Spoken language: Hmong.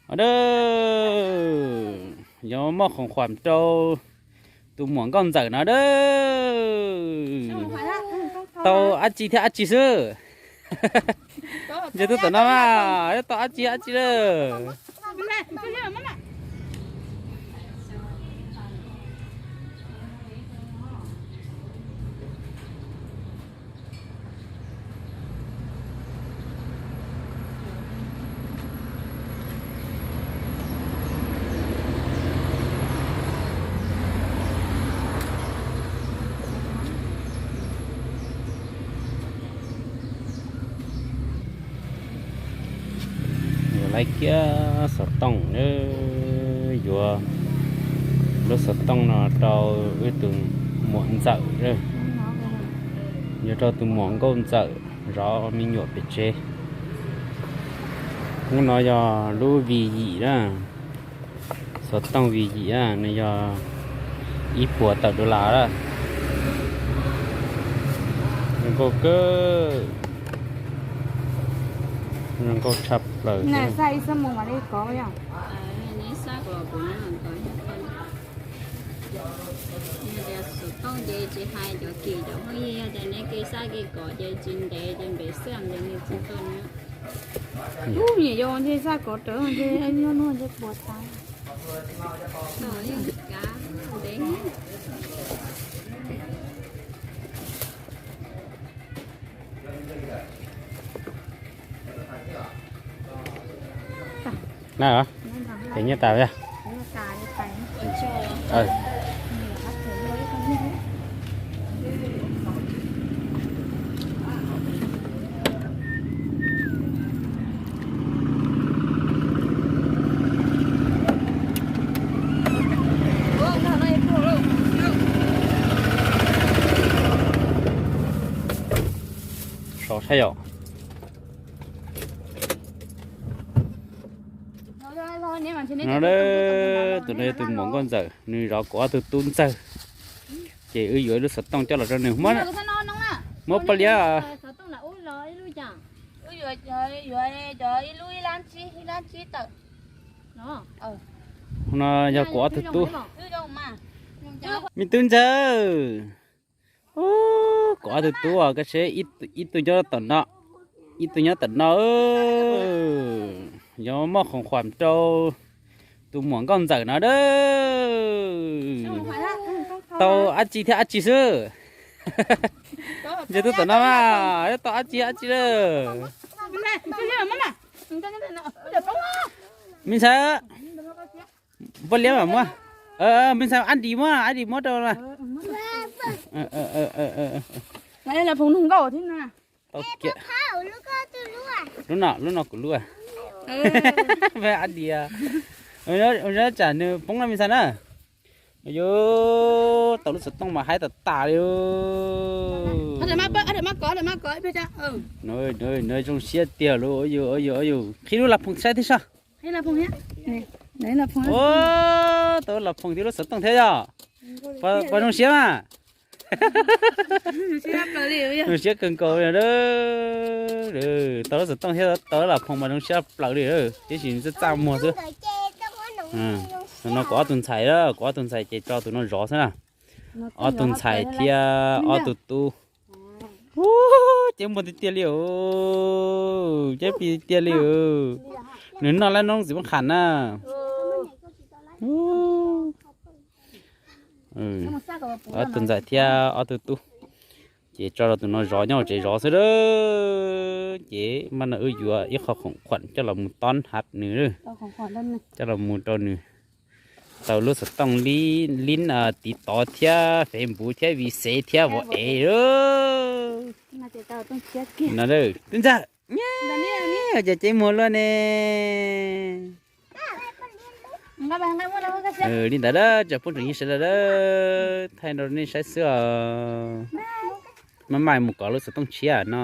Os, yuav muaj khoom khuam rau tus muam nkauj ntxawm no dab. Tau dab tsi thiab dab tsi xwb. Yog tus tom no mas yuav tau dab tsi dab tsi lawm. Yuav laiv kiag xov tooj, yuav lub xov tooj no rau wb tus muam ntxawm, yuav rau tus muam nkauj ntxawm zov me nyuam pem tsev. Hnub no yog lub V yim na, xov tooj V yim na, nws yog ib puas tawm dollar lawm. Zoo nkauj kawg, zoo nkauj tshaj plaws. Xov tooj ces tsis hais cov kim cov phooj ywg, yog tias nej kev xaj kev kov ces tsis ntev ces ntev xwb ces nws tsis tau na. Ub, niam yau ntshe xaj kov rawv ntshe nyob nuj ntshe puas tas. Na, ces nyiaj tas yog. Sov saib yom. No, tus no yog tus muam nkauj ntxawm, nws zov kuv ob tug tub ntxawg, ces wb yuav ib lub xov tooj coj los rau nws. Muab poj liab. No yog kuv ob tug tub, me tub ntxawg. Kuv ob tug tub, koj saib, ib tug nyob tom no, ib tug nyob tom no. Yuav muaj khoom khuam rau tus muam nkauj ntxawm no dab. Tau dab tsi thiab dab tsi xwb. Yog tus tom no mas yuav tau dab tsi dab tsi lawm. Me ntxhais, poj liab mas muab, me ntxhais, ab dis muab, ab dis muab rau. Tau kiag. Lub no, lub no kuv lub. Ab dis, tsam nws poob no me ntxhais na. Yus tau lub xov tooj mas haib tas tas li. Zoo siab tiag lauj. Yus, yus, yus qhib lub las phoom saib thiab soj. Tau las phoom thiab lub xov tooj thiab yog. Pog zoo siab mas. Zoo siab kawg nkaus li. Tau lub xov tooj thiab tau lub las phoom mas zoo siab plaws li, tiam sis txaj txaj muag xwb. No kuv ob tug ntxhais, kuv ob tug ntxhais ces tso tus no zov xwb na. Ob tug ntxhais thiab ob tug tub. Ub, ceb muag tiag tiag li os, ceb plig tiag tiag li os. Nws noj lab noob txiv poob qham na. Ob tug ntxhais thiab ob tug tub, ces tso rau tus no zov nyob hauv tsev zov xwb lawm. Ces mas no wb yuav ib qho khoom khuam coj los mus tob hav nws, coj los mus rau nws. Tau lub xov tooj lib tiv tov thiab Facebook thiab Visev thiab vauv ev lawm. No, tub ntxawg, ces ceb muag luaj ne. Li ntawd lawm, tsoom phooj tsoom ywg sawv daws, thaij rau nej saib xwb os. Maj mam mus kov lub xov tooj tshiab no.